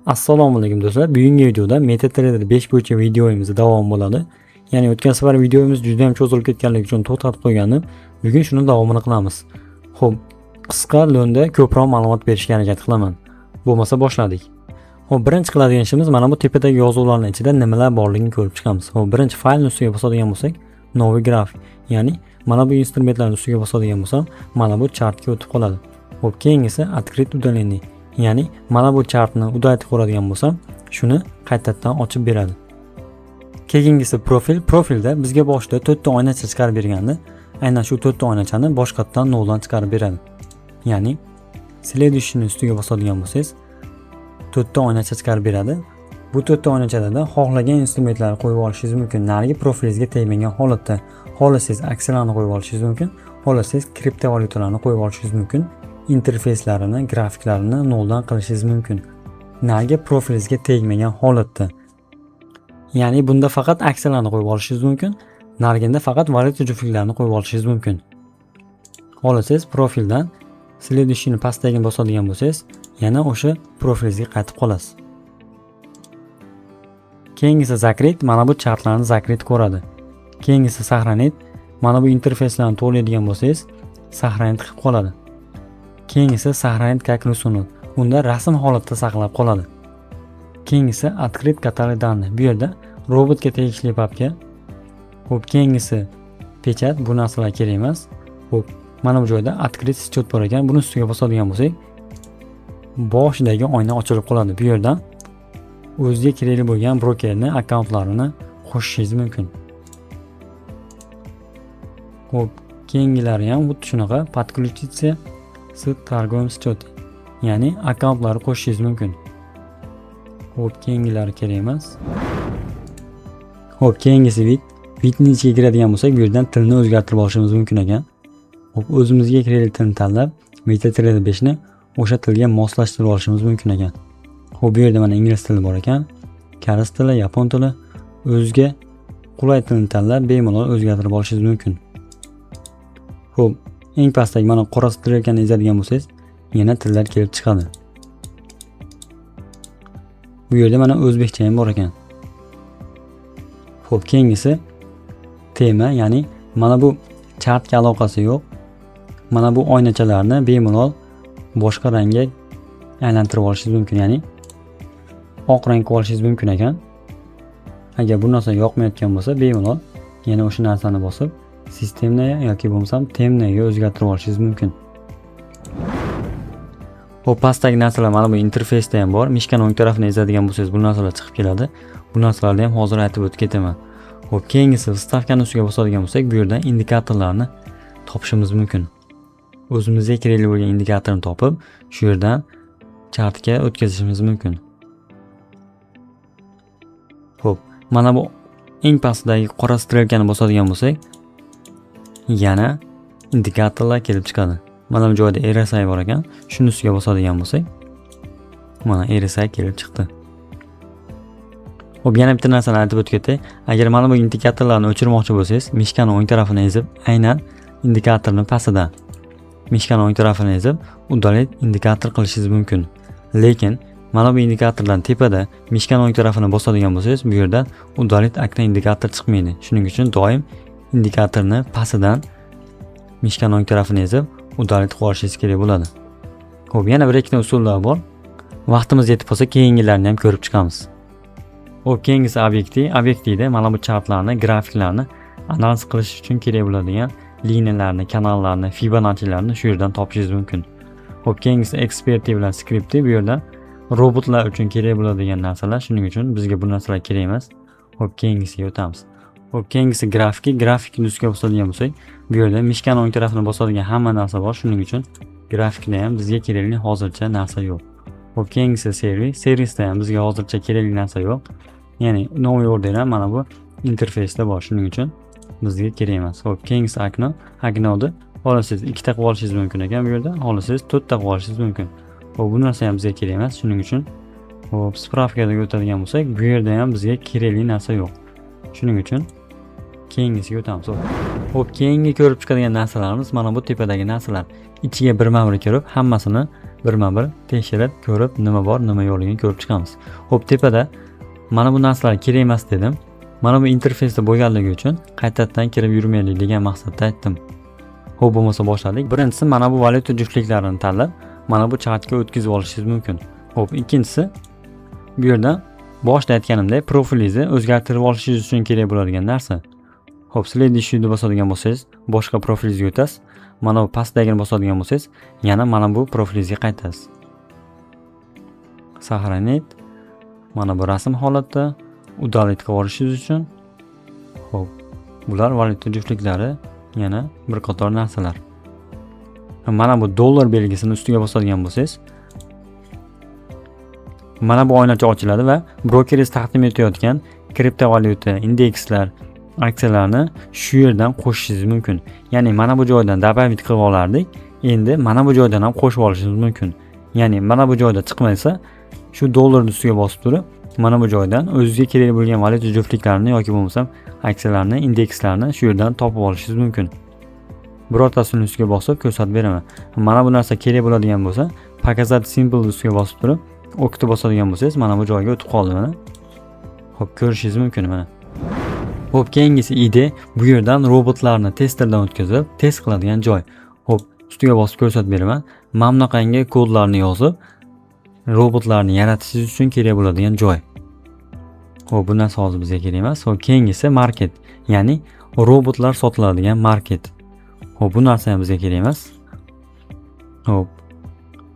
Assalomu alaykum, do'stlar. Bugungi videoda MetaTrader 5 bo'yicha videomiz davom bo'ladi. Ya'ni o'tgan safar videomiz juda ham cho'zilib ketganligi uchun to'xtatib qo'ygandim. Bugun shuni davomini qilamiz. Xo'p, qisqa lo'nda ko'proq ma'lumot berishga harakat qilaman. Bo'lmasa boshladik. Xo'p, birinchi qiladigan ishimiz mana bu tepadagi yozuvlarning ichida nimalar borligini ko'rib chiqamiz. Xo'p, birinchi faylni ustiga bosadigan bo'lsak, новый график, ya'ni mana bu instrumentlarni ustiga bosadigan bo'lsam, mana bu chartga o'tib qoladi. Xo'p, keyingisi открыть удаление, ya'ni mana bu chartni удалить qiladigan bo'lsam, shuni qaytadan ochib beradi. Keyingisi profil. Profilda bizga boshida to'rtta oynacha chiqarib bergandi. Aynan shu to'rtta oynachani boshqatdan noldan chiqarib beradi. Ya'ni следующий ni ustiga bosadigan bo'lsangiz, to'rtta oynacha chiqarib beradi. Bu to'rtta oynachada xohlagan instrumentlarni qo'yib olishingiz mumkin. Narigi profilingizga tegmagan holatda xohlasangiz, aksiyalarni qo'yib olishingiz mumkin, xohlasangiz, kriptovalyutalarni qo'yib olishingiz mumkin. Interfeyslarini, grafiklarini noldan qilishingiz mumkin. Narigi profilingizga tegmagan holatda. Ya'ni bunda faqat aksiyalarni qo'yib olishingiz mumkin, nariginda faqat valyuta juftliklarini qo'yib olishingiz mumkin. Xohlasangiz, profildan следующий ni pastdagini bosadigan bo'lsangiz, yana o'sha profilingizga qaytib qolasiz. Keyingisi закрыть, mana bu chartlarni закрыть ko'radi. Keyingisi сохранить, mana bu interfeyslarni to'g'rilaydigan bo'lsangiz, сохранить qilib qoladi. Keyingisi сохранить как рисунок. Unda rasm holatda saqlab qoladi. Keyingisi открыть каталог данных. Bu yerda robotga tegishli papka. Xo'p, keyingisi печать, bu narsalar kerak emas. Xo'p, mana bu joyda открыть счет bor ekan. Buni ustiga bosadigan bo'lsak, boshidagi oyna ochilib qoladi. Bu yerdan o'ziga kerakli bo'lgan brokerni akkauntlarini qo'shishingiz mumkin. Xo'p, keyingilari ham xuddi shunaqa, подключиться с торговым счете. Ya'ni akkauntlarni qo'shishingiz mumkin. Xo'p, keyingilari kerak emas. Xo'p, keyingisi вид. Вид ni ichiga kiradigan bo'lsak, bu yerdan tilni o'zgartirib olishimiz mumkin ekan. Xo'p, o'zimizga kerakli tilni tanlab, MetaTrader 5 ni o'sha tilga moslashtirib olishimiz mumkin ekan. Xo'p, bu yerda mana ingliz tili bor ekan, koreys tili, yapon tili, o'ziga qulay tilni tanlab bemalol o'zgartirib olishingiz mumkin. Xo'p, eng pastdagi mana qora strelkani ezadigan bo'lsangiz, yana tillar kelib chiqadi. Bu yerda mana o'zbekcha ham bor ekan. Xo'p, keyingisi tema, ya'ni mana bu chartga aloqasi yo'q. Mana bu oynachalarni bemalol boshqa rangga aylantirib olishingiz mumkin, ya'ni oq rang qilib olishingiz mumkin ekan. Agar bu narsa yoqmayotgan bo'lsa, bemalol yana o'sha narsani bosib, системная yoki bo'lmasam темный ga o'zgartirib olishingiz mumkin. Xo'p, pastdagi narsalar mana bu interfeysda ham bor. Мышка ni o'ng tarafini ezadigan bo'lsangiz, bu narsalar chiqib keladi. Bu narsalarni ham hozir aytib o'tib ketaman. Xo'p, keyingisi вставка ni ustiga bosadigan bo'lsak, bu yerdan indikatorlarni topishimiz mumkin. O'zimizga kerakli bo'lgan indikatorni topib, shu yerdan chartga o'tkazishimiz mumkin. Xo'p, mana bu eng pastdagi qora strelkani bosadigan bo'lsak, yana indikatorlar kelib chiqadi. Mana bu joyda RSI bor ekan. Shuni ustiga bosadigan bo'lsak, mana RSI kelib chiqdi. Xo'p, yana bitta narsani aytib o'tib ketay. Agar mana bu indikatorlarni o'chirmoqchi bo'lsangiz, мышка ni o'ng tarafini ezib, aynan indikatorni pastida мышка ni o'ng tarafini ezib, удалить индикатор qilishingiz mumkin. Lekin mana bu indikatordan tepada мышка ni o'ng tarafini bosadigan bo'lsangiz, bu yerda удалить окна индикатор chiqmaydi. Shuning uchun doim indikatorni pastidan мышка ni o'ng tarafini ezib, удалить qilib olishingiz kerak bo'ladi. Xo'p, yana bir ikkita usullar bor. Vaqtimiz yetib qolsa, keyingilarini ham ko'rib chiqamiz. Xo'p, keyingisi объекты. Объекты da mana bu chartlarni, grafiklarni analiz qilish uchun kerak bo'ladigan liniyalarni, kanallarni, Fibonaccilarni shu yerdan topishingiz mumkin. Xo'p, keyingisi эксперты bilan скрипты, bu yerda robotlar uchun kerak bo'ladigan narsalar. Shuning uchun bizga bu narsalar kerak emas. Xo'p, keyingisiga o'tamiz. Xo'p, keyingisi графики. Grafikni ustiga bosadigan bo'lsak, bu yerda мышка ni o'ng tarafini bosadigan hamma narsa bor. Shuning uchun grafikda ham bizga kerakli hozircha narsa yo'q. Xo'p, keyingisi servis. Servisda ham bizga hozircha kerakli narsa yo'q. Ya'ni новый order ham mana bu interfeysda bor. Shuning uchun bizga kerak emas. Xo'p, keyingisi окно. Окно da xohlasangiz ikkita qilib olishingiz mumkin ekan bu yerda, xohlasangiz to'rtta qilib olishingiz mumkin. Xo'p, bu narsa ham bizga kerak emas. Shuning uchun xo'p, справка ga o'tadigan bo'lsak, bu yerda ham bizga kerakli narsa yo'q. Shuning uchun keyingisiga o'tamiz. Xo'p, keyingi ko'rib chiqadigan narsalarimiz mana bu tepadagi narsalar. Ichiga birma-bir kirib, hammasini Birma-bir tekshirib, ko'rib, nima bor, nima yo'qligini ko'rib chiqamiz. Xo'p, tepada mana bu narsalar kerak emas dedim. Mana bu interfeysda bo'lganligi uchun qaytadan kirib yurmaylik degan maqsadda aytdim. Xo'p, bo'lmasa boshladik. Birinchisi, mana bu valyuta juftliklarini tanlab, mana bu chartga o'tkazib olishingiz mumkin. Xo'p, ikkinchisi, bu yerda boshida aytganimdek profilingizni o'zgartirib olishingiz uchun kerak bo'ladigan narsa. Xo'p, следующий ni bosadigan bo'lsangiz, boshqa profilingizga o'tasiz. Mana bu pastdagini bosadigan bo'lsangiz, yana mana bu profilingizga qaytasiz. Сохранить. Mana bu rasm holatda удалить qilib olishingiz uchun. Xo'p, bular valyuta juftliklari, yana bir qator narsalar. Mana bu dollar belgisini ustiga bosadigan bo'lsangiz, mana bu oynacha ochiladi va brokeringiz taqdim etayotgan kriptovalyuta, indekslar, aksiyalarni shu yerdan qo'shishingiz mumkin. Ya'ni mana bu joydan добавить qilib olardik. Endi mana bu joydan ham qo'shib olishingiz mumkin. Ya'ni mana bu joyda chiqmasa, shu dollarni ustiga bosib turib, mana bu joydan o'zizga kerak bo'lgan valyuta juftliklarini yoki bo'lmasam aksiyalarni, indekslarni shu yerdan topib olishingiz mumkin. Birortasini ustiga bosib ko'rsatib beraman. Mana bu narsa kerak bo'ladigan bo'lsa, показать simple ustiga bosib turib, ОК ni bosadigan bo'lsangiz, mana bu joyga o'tib qoldi mana. Xo'p, ko'rishingiz mumkin mana. Xo'p, keyingisi IDE, bu yerdan robotlarni testerdan o'tkazib, test qiladigan joy. Xo'p, ustiga bosib ko'rsatib beraman. Mana bunaqangi kodlarni yozib, robotlarni yaratishingiz uchun kerak bo'ladigan joy. Xo'p, bu narsa hozir bizga kerak emas. Xo'p, keyingisi market, ya'ni robotlar sotiladigan market. Xo'p, bu narsa ham bizga kerak emas. Xo'p.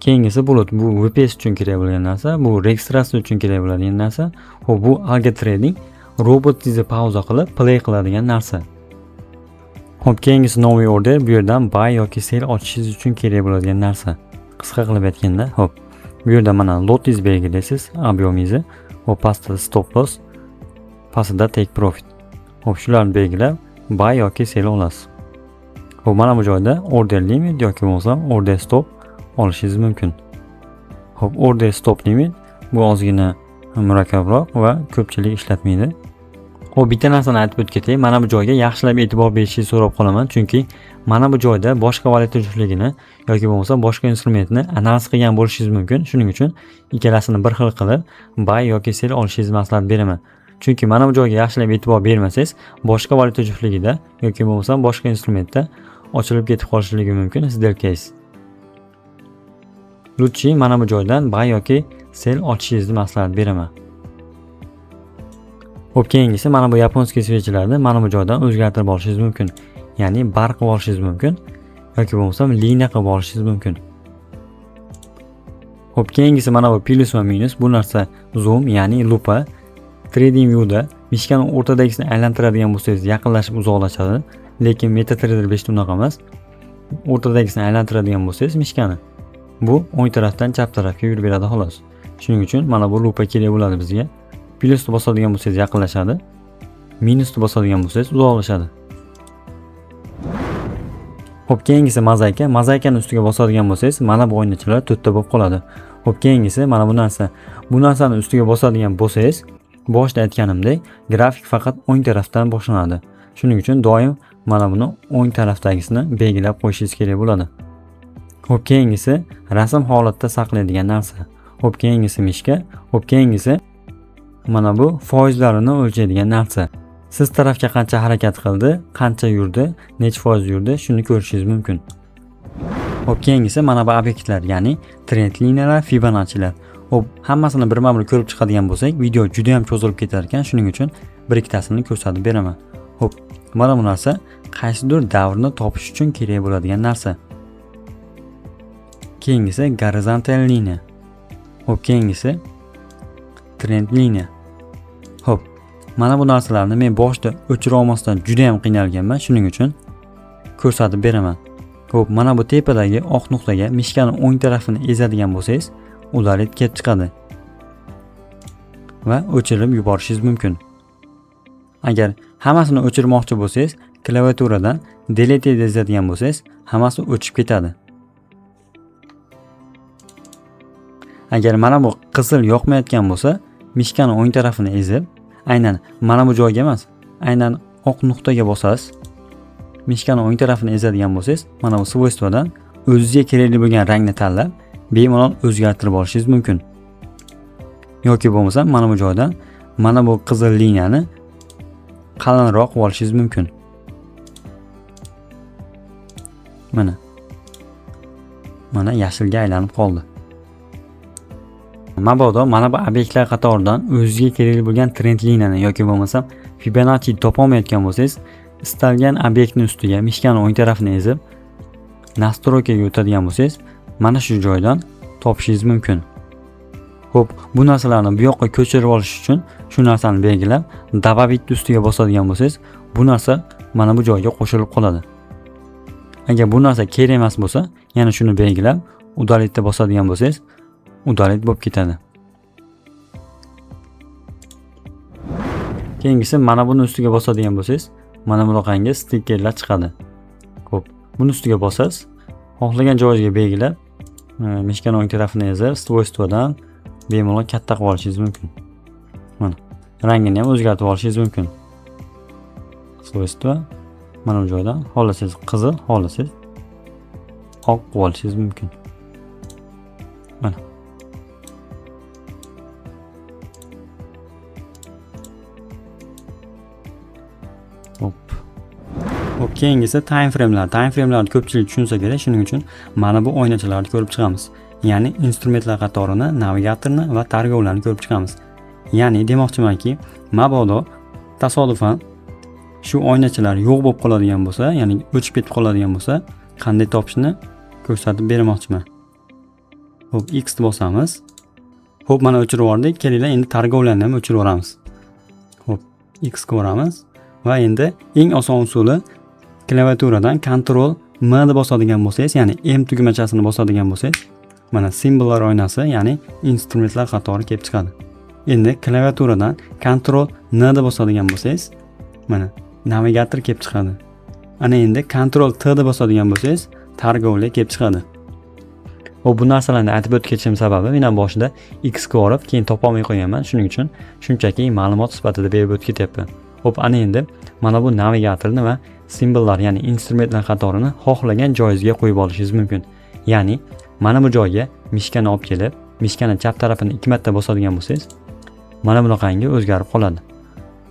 Keyingisi bulut, bu VPS uchun kerak bo'lgan narsa, bu registratsiya uchun kerak bo'ladigan narsa. Xo'p, bu algo trading, robotingizni pauza qilib play qiladigan narsa. Xo'p, keyingisi новый order, bu yerdan buy yoki sell ochishingiz uchun kerak bo'ladigan narsa. Qisqa qilib aytganda, xo'p. Bu yerda mana lotingizni belgilaysiz, объем ingizni, xo'p, pastda stop loss, pastida take profit. Xo'p, shularni belgilab buy yoki sell olasiz. Xo'p, mana bu joyda order limit yoki bo'lmasam order stop olishingiz mumkin. Xo'p, order stop limit bu ozgina murakkabroq va ko'pchilik ishlatmaydi. Xo'p, bitta narsani aytib o'tib ketay. Mana bu joyga yaxshilab e'tibor berishingizni so'rab qolaman, chunki mana bu joyda boshqa valyuta juftligini yoki bo'lmasa boshqa instrumentni analiz qilgan bo'lishingiz mumkin. Shuning uchun ikkalasini bir xil qilib buy yoki sell olishingizni maslahat beraman. Chunki mana bu joyga yaxshilab e'tibor bermasangiz, boshqa valyuta juftligida yoki bo'lmasa boshqa instrumentda ochilib ketib qolishligi mumkin сделка ngiz. Лучше mana bu joydan buy yoki sell ochishingizni maslahat beraman. Xo'p, keyingisi mana bu японский свечи larni mana bu joydan o'zgartirib olishingiz mumkin. Ya'ni bar qilib olishingiz mumkin yoki bo'lmasam liniya qilib olishingiz mumkin. Xo'p, keyingisi mana bu plyus va minus, bu narsa zoom, ya'ni lupa. Trading viewda мышка ni o'rtadagisini aylantiradigan bo'lsangiz, yaqinlashib uzoqlashadi. Lekin MetaTrader 5 da unaqa emas. O'rtadagisini aylantiradigan bo'lsangiz мышка ni, bu o'ng tarafdan chap tarafga yurib beradi xolos. Shuning uchun mana bu lupa kerak bo'ladi bizga. Plyusni bosadigan bo'lsangiz yaqinlashadi. Minusni bosadigan bo'lsangiz uzoqlashadi. Xo'p, keyingisi mozaika. Mozaikani ustiga bosadigan bo'lsangiz, mana bu oynachalar to'rtta bo'lib qoladi. Xo'p, keyingisi mana bu narsa. Bu narsani ustiga bosadigan bo'lsangiz, boshida aytganimdek, grafik faqat o'ng tarafdan boshlanadi. Shuning uchun doim mana buni o'ng tarafdagisini belgilab qo'yishingiz kerak bo'ladi. Xo'p, keyingisi rasm holatda saqlaydigan narsa. Xo'p, keyingisi мышка. Xo'p, keyingisi mana bu foizlarini o'lchaydigan narsa. Siz tarafga qancha harakat qildi, qancha yurdi, necha foiz yurdi, shuni ko'rishingiz mumkin. Xo'p, keyingisi mana bu obyektlar, ya'ni trend liniyalar, Fibonaccilar. Xo'p, hammasini birma-bir ko'rib chiqadigan bo'lsak, video juda ham cho'zilib ketar ekan, shuning uchun bir ikkitasini ko'rsatib beraman. Xo'p, mana bu narsa qaysidir davrni topish uchun kerak bo'ladigan narsa. Keyingisi gorizontal liniya. Xo'p, keyingisi trend liniya. Xo'p, mana bu narsalarni men boshida o'chira olmasdan juda ham qiynalganman, shuning uchun ko'rsatib beraman. Xo'p, mana bu tepadagi oq nuqtaga мышка ni o'ng tarafini ezadigan bo'lsangiz, удалить kelib chiqadi va o'chirib yuborishingiz mumkin. Agar hammasini o'chirmoqchi bo'lsangiz, klaviaturadan delete ezadigan bo'lsangiz, hammasi o'chib ketadi. Agar mana bu qizil yoqmayotgan bo'lsa, мышка ni o'ng tarafini ezib, aynan mana bu joyga emas, aynan oq nuqtaga bosasiz. Мышка ni o'ng tarafini ezadigan bo'lsangiz, mana bu свойство dan o'zizga kerakli bo'lgan rangni tanlab, bemalol o'zgartirib olishingiz mumkin. Yoki bo'lmasa mana bu joydan mana bu qizil liniyani qalinroq qilib olishingiz mumkin. Mana. Mana yashilga aylanib qoldi. Mabodo mana bu obyektlar qatoridan o'zizga kerakli bo'lgan trend liniyani yoki bo'lmasa Fibonacci topolmayotgan bo'lsangiz, istalgan obyektning ustiga mishkani o'ng tarafini ezib, настройка ga o'tadigan bo'lsangiz, mana shu joydan topishingiz mumkin. Xo'p, bu narsalarni bu yoqqa ko'chirib olish uchun shu narsani belgilab, добавить ustiga bosadigan bo'lsangiz, bu narsa mana bu joyga qo'shilib qoladi. Agar bu narsa kerak emas bo'lsa, yana shuni belgilab, удалить bosadigan bo'lsangiz, удалить bo'lib ketadi. Keyingisi mana buni ustiga bosadigan bo'lsangiz, mana bunaqangi stikerlar chiqadi. Xo'p, buni ustiga bosasiz, xohlagan joyingizga belgilab, mishkani o'ng tarafini ezib, свойство dan bemalol katta qilib olishingiz mumkin. Mana rangini ham o'zgartirib olishingiz mumkin. Свойство mana bu joydan xohlasangiz qizil, xohlasangiz oq qilib olishingiz mumkin. Mana. Hop. Hop, keyingisi time frame'lar. Time frame'larni ko'pchilik tushunsa kerak, shuning uchun mana bu oynachalarni ko'rib chiqamiz. Ya'ni instrumentlar qatorini, navigatorni va торговля larni ko'rib chiqamiz. Ya'ni demoqchimanki, mabodo tasodifan shu oynachalar yo'q bo'lib qoladigan bo'lsa, ya'ni o'chib ketib qoladigan bo'lsa, qanday topishni ko'rsatib bermoqchiman. Xo'p, X ni bosamiz. Xo'p, mana o'chirib yubordik. Kelinglar, endi торговля ni ham o'chirib yuboramiz. Xo'p, X ko'ramiz va endi eng oson usuli klaviaturadan Ctrl M ni bosadigan bo'lsangiz, ya'ni M tugmachasini bosadigan bo'lsangiz, mana simbollar oynasi, ya'ni instrumentlar qatori kelib chiqadi. Endi klaviaturadan Ctrl N ni bosadigan bo'lsangiz, mana navigator kelib chiqadi. Ana endi Ctrl T ni bosadigan bo'lsangiz, торговля kelib chiqadi. Va bu narsalarni aytib o'tib ketishim sababi men ham boshida X ko'rib, keyin topolmay qo'yganman. Shuning uchun shunchaki ma'lumot sifatida berib o'tib ketyapman. Xo'p, ana endi mana bu navigatorni va simbollar, ya'ni instrumentlar qatorini xohlagan joyingizga qo'yib olishingiz mumkin. Ya'ni mana bu joyga mishkani olib kelib, mishkani chap tarafini 2 marta bosadigan bo'lsangiz, mana bunaqangi o'zgarib qoladi.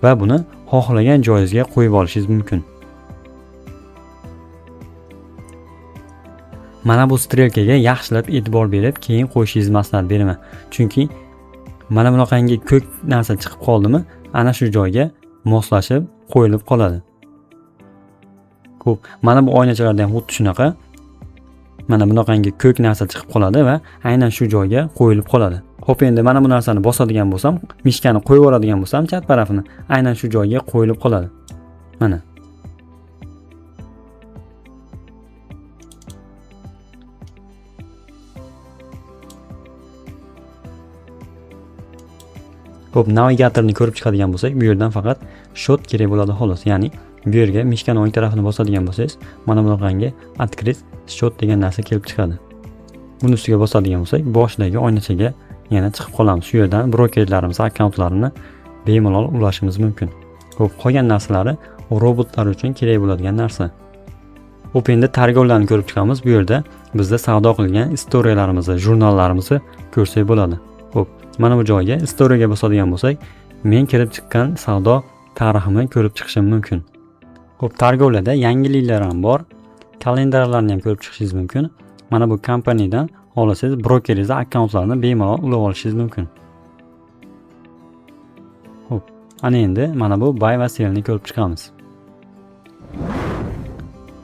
Va buni xohlagan joyingizga qo'yib olishingiz mumkin. Mana bu strelkaga yaxshilab e'tibor berib, keyin qo'yishingizni maslahat beraman. Chunki mana bunaqangi ko'k narsa chiqib qoldimi, ana shu joyga moslashib qo'yilib qoladi. Xo'p, mana bu oynachalarda ham xuddi shunaqa. Mana bunaqangi ko'k narsa chiqib qoladi va aynan shu joyga qo'yilib qoladi. Xo'p, endi mana bu narsani bosadigan bo'lsam, mishkani qo'yib yuboradigan bo'lsam, chap tarafini aynan shu joyga qo'yilib qoladi. Mana. Xo'p, navigatorni ko'rib chiqadigan bo'lsak, bu yerdan faqat счёт kerak bo'ladi xolos. Ya'ni bu yerga mishkani o'ng tarafini bosadigan bo'lsangiz, mana bunaqangi открыть счёт degan narsa kelib chiqadi. Buni ustiga bosadigan bo'lsak, boshidagi oynachaga yana chiqib qolamiz. Shu yerdan brokerlarimiz akkauntlarini bemalol ulashimiz mumkin. Xo'p, qolgan narsalari robotlar uchun kerak bo'ladigan narsa. Xo'p, endi торговля larni ko'rib chiqamiz. Bu yerda bizda savdo qilgan история larimizni, jurnallarimizni ko'rsak bo'ladi. Xo'p, mana bu joyga история ga bosadigan bo'lsak, men kirib chiqqan savdo tariximni ko'rib chiqishim mumkin. Xo'p, торговля da yangiliklar ham bor. Kalendarlarni ham ko'rib chiqishingiz mumkin. Mana bu kompaniyadan xohlasangiz brokeringizni akkauntlarini bemalol ulab olishingiz mumkin. Xo'p, ana endi mana bu buy va sellni ko'rib chiqamiz.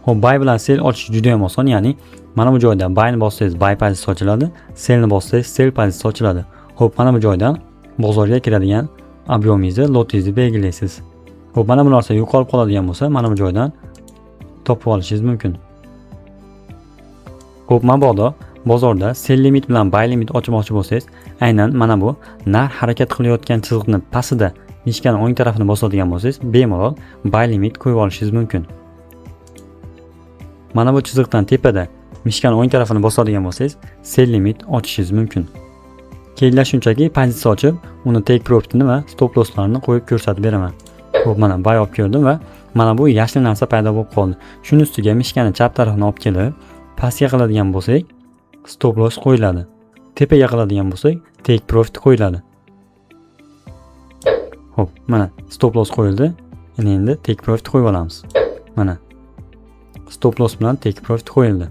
Xo'p, buy bilan sell ochish juda ham oson, ya'ni mana bu joyda buyni bossangiz buy pozitsiyasi ochiladi, sellni bossangiz sell pozitsiyasi ochiladi. Xo'p, mana bu joydan bozorga kiradigan объем ingizni, lotingizni belgilaysiz. Xo'p, mana bu narsa yo'qolib qoladigan bo'lsa, mana bu joydan topib olishingiz mumkin. Xo'p, mabodo bozorda sell limit bilan buy limit ochmoqchi bo'lsangiz, aynan mana bu narx harakat qilayotgan chiziqni pastida mishkani o'ng tarafini bosadigan bo'lsangiz, bemalol buy limit qo'yib olishingiz mumkin. Mana bu chiziqdan tepada mishkani o'ng tarafini bosadigan bo'lsangiz, sell limit ochishingiz mumkin. Keyinlar shunchaki pozitsiya ochib, uni take profitini va stop losslarni qo'yib ko'rsatib beraman. Xo'p, mana buy olib ko'rdim va mana bu yashil narsa paydo bo'lib qoldi. Shuni ustiga mishkani chap tarafini olib kelib, pastga qiladigan bo'lsak, Stop loss qo'yiladi. Tepaga qiladigan bo'lsak, take profit qo'yiladi. Xo'p, mana stop loss qo'yildi. Endi take profit qo'yib olamiz. Mana stop loss bilan take profit qo'yildi.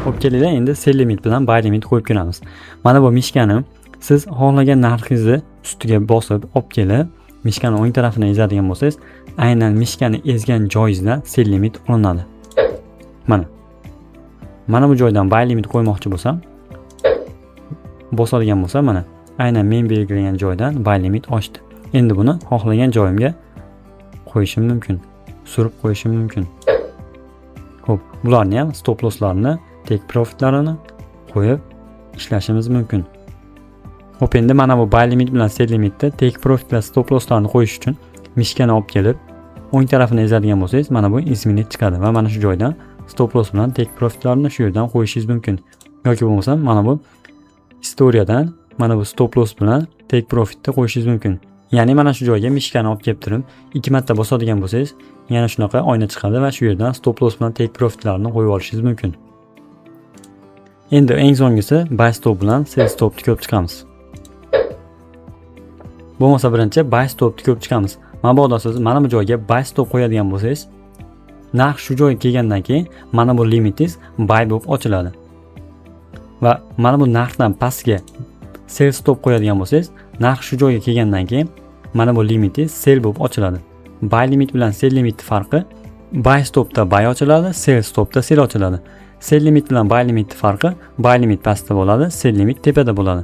Xo'p, kelinglar, endi sell limit bilan buy limit qo'yib ko'ramiz. Mana bu мышка ni siz xohlagan narxingizni ustiga bosib olib kelib, мышка ni o'ng tarafini ezadigan bo'lsangiz, aynan мышка ni ezgan joyingizdan sell limit olinadi. Mana. Mana bu joydan buy limit qo'ymoqchi bo'lsam, bosadigan bo'lsam, mana aynan men belgilagan joydan buy limit ochdi. Endi buni xohlagan joyimga qo'yishim mumkin. Surib qo'yishim mumkin. Xo'p, bularni ham stop losslarini, take profitlarini qo'yib ishlashimiz mumkin. Xo'p, endi mana bu buy limit bilan sell limitda take profit va stop losslarni qo'yish uchun мышка ni olib kelib, o'ng tarafini ezadigan bo'lsangiz, mana bu изменить chiqadi va mana shu joydan stop loss bilan take profitlarni shu yerdan qo'yishingiz mumkin. Yoki bo'lmasam mana bu история dan mana bu stop loss bilan take profitni qo'yishingiz mumkin. Ya'ni mana shu joyga мышка ni olib kelib turib, ikki marta bosadigan bo'lsangiz, yana shunaqa oyna chiqadi va shu yerdan stop loss bilan take profitlarni qo'yib olishingiz mumkin. Endi eng so'nggisi buy stop bilan sell stopni ko'rib chiqamiz. Bo'lmasa birinchi buy stopni ko'rib chiqamiz. Mabodo siz mana bu joyga buy stop qo'yadigan bo'lsangiz, narx shu joyga kelgandan keyin mana bu limitingiz buy bo'lib ochiladi. Va mana bu narxdan pastga sell stop qo'yadigan bo'lsangiz, narx shu joyga kelgandan keyin mana bu limitingiz sell bo'lib ochiladi. Buy limit bilan sell limitni farqi: buy stopda buy ochiladi, sell stopda sell ochiladi. Sell limit bilan buy limitni farqi: buy limit pastda bo'ladi, sell limit tepada bo'ladi.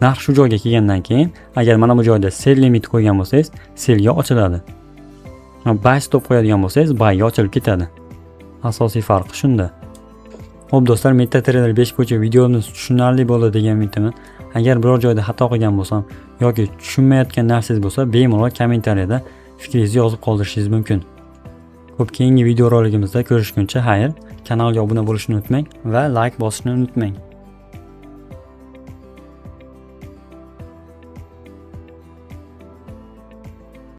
Narx shu joyga kelgandan keyin agar mana bu joyda sell limit qo'ygan bo'lsangiz, sellga ochiladi. Buy stop qo'yadigan bo'lsangiz, buyga ochilib ketadi. Asosiy farqi shunda. Xo'p do'stlar, MetaTrader 5 bo'yicha videomiz tushunarli bo'ldi degan umiddaman. Agar biror joyda xato qilgan bo'lsam yoki tushunmayotgan narsangiz bo'lsa, bemalol kommentariyada fikringizni yozib qoldirishingiz mumkin. Xo'p, keyingi videorolikimizda ko'rishguncha xayr. Kanalga obuna bo'lishni unutmang va like bosishni unutmang.